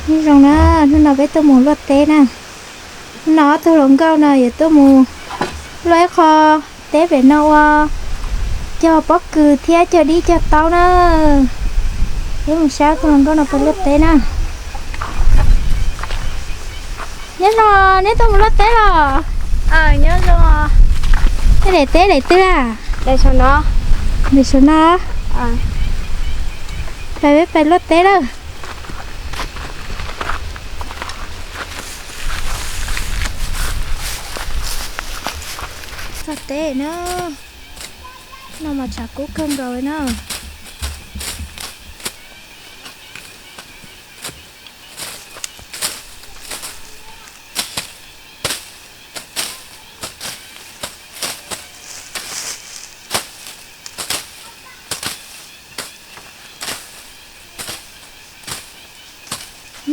Nyob zoo na, hnub no peb tuaj mus luaj teb na. Hnub no ob tug hluas nkauj no yuav tuaj mus luaj ib qho teb pem no ua cog pob kws thiab cog dib cog taub na. Peb mus saib ob tug hluas nkauj no pem luaj teb na. Nyob zoo, neb tuaj mus luaj teb los? Nyob zoo. Neb daim teb daim twg a? Daim saum no. Pais peb pais luaj teb lawm. Txog teb na. No mas tshav kub kawg nkaus li na.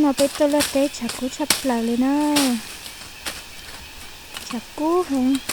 No peb tuaj luaj teb tshav kub tshaj plaws li na. Tshav kub heev.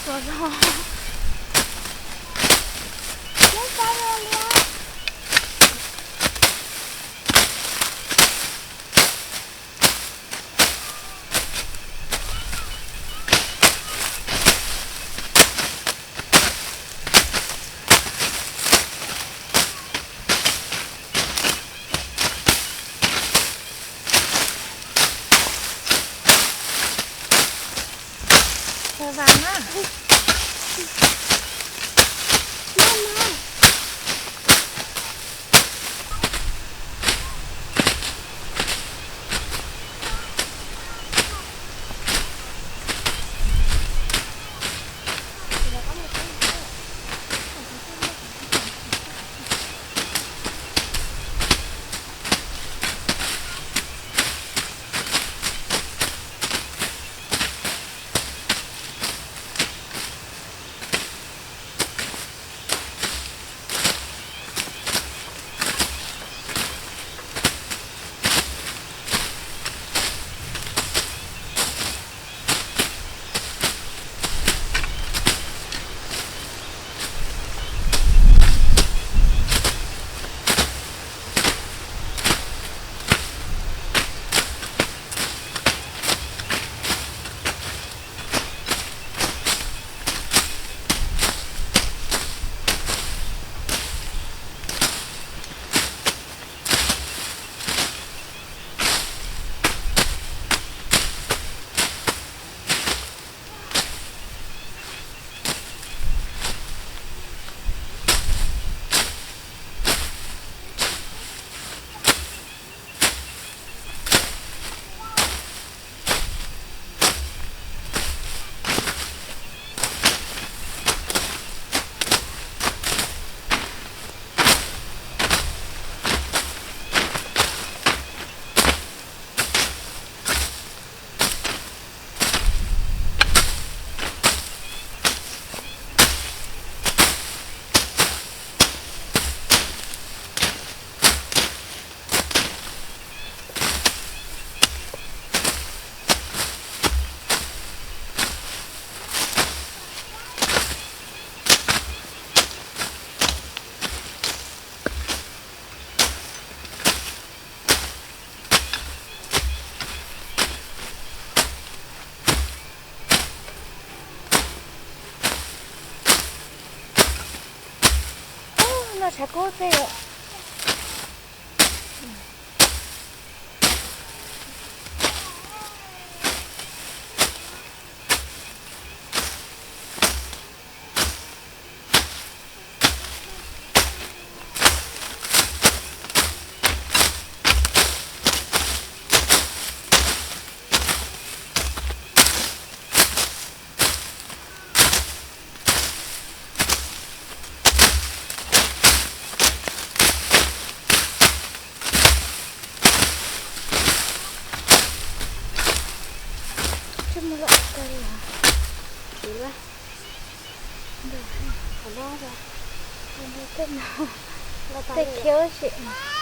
Ua zog. Neb saib ua liab. Ua vas na. Noj tshav kub tej. Tej khiav sim.